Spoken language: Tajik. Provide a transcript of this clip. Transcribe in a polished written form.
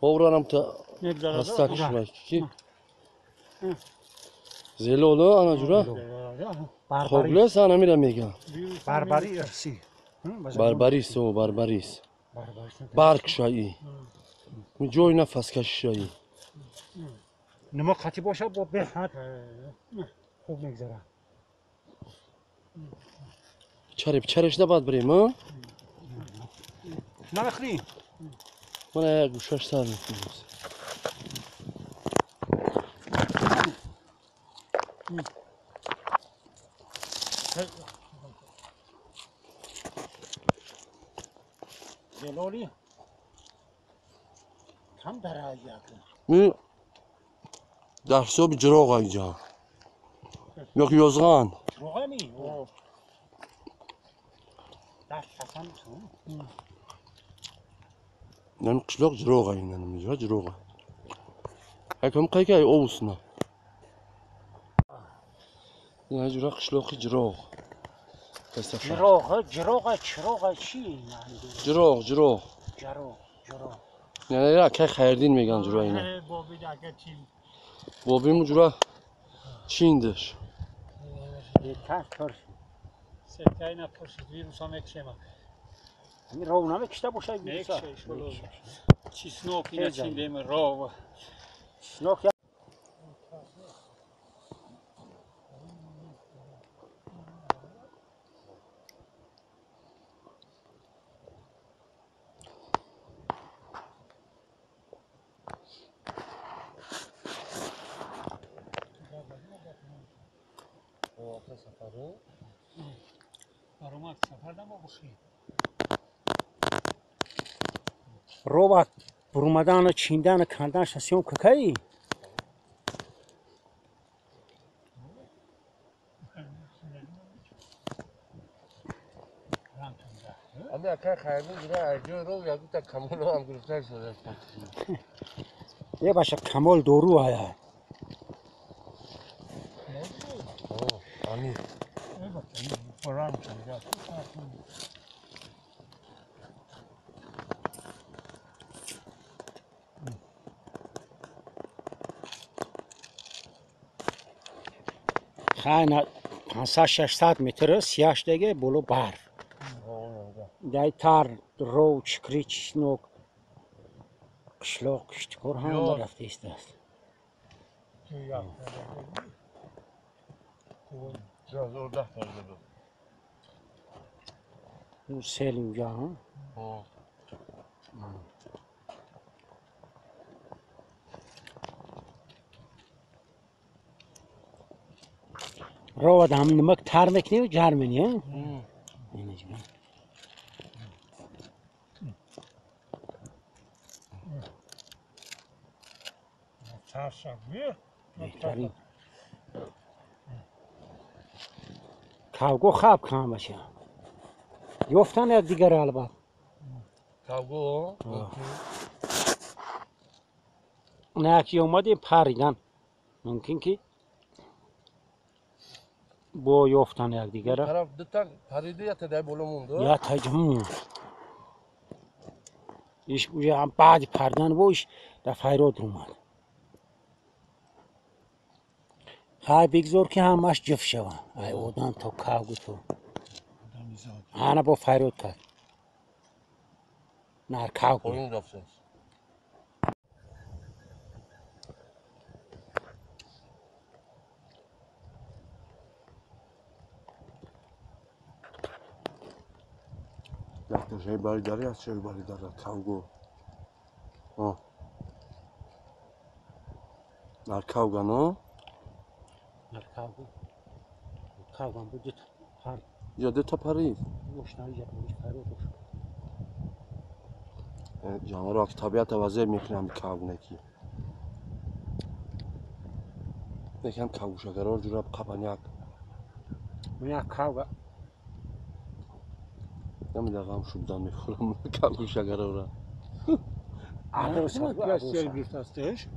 Овранам та ҳастак шуд ки зелоло ана ҷура хоблес ана мира меган. Барбари ирси. Барбарис о барбарис. Барг шаи. Ҷой нафаскаши шаи. Нима қати бошад бо беҳад хуб мегзарад. Чареб чареш набад бирем, а? Намехӯрӣ? Мана як гӯшаш сар мекунем. Зелоли кам дараяд. Дар ҳисоби ҷироға инҷа. Ё ки ёзған. Ҷироғами? Даст ҳасан. Нами қишлоқ ҷироға ин инҷа ҷироға. Ҳакам қайкай овусна. Ин ҷура қишлоқи ҷироғ. Ҷироғ, ҷироға, чироға чи? Ҷироғ, ҷироғ. Ҷароғ, ҷироғ. Не, не, кай Хайрдин меган ҷура ина. Бобиму ҷура чиндаш. Сетайна пурсид, вируса мекшема. Ҳамин ров намекишта бошад вируса? Чеснок ина чиндем ров. Чеснок Робот бурумадану чиндану канданаша съёмка каи? Ами акай Хайрдин ҷура аҷои ров якута камоло ҳам гирифта шудааст. Е баша камол дору ая. Ами. Хайна 500-600 метр сияш деге боло барф. Дай тар ров чикри чеснок қишлоқ кишткор ҳама рафта истааст. Сел инҷа ровад ҳам нимак тар мекунӣ ҷар менӣ. Беҳтарин. Кавго хаб кам баша. Ёфтан якдигар албат. Кавго? На ки омадем паридан. Мумкин ки бо ёфтан якдигара. Тараф дута париди я тадай боло монду? Я таҷмун. Иш уже ҳам баъди паридан бо иш дар файрод омад. Хай бигзор ки ҳамаш ҷиф шаванд. Ай одам то кавгу то. Ана бо файрод кард. Нар кавгу. Поин рафтааст. Якташаи баридари аст, шаи баридара кавгу. Нар кавга, но? Нар кавгу. Кавгам буд дута пар. Я дута парид. Ҷанворо ак табиата вазеб мекунам кавгнаки. Некам кавгушагаро ҷураб қапан як. Як кавга. Намедонам шубдан мехӯрам кавгушагарора. Сел гирифтастеш?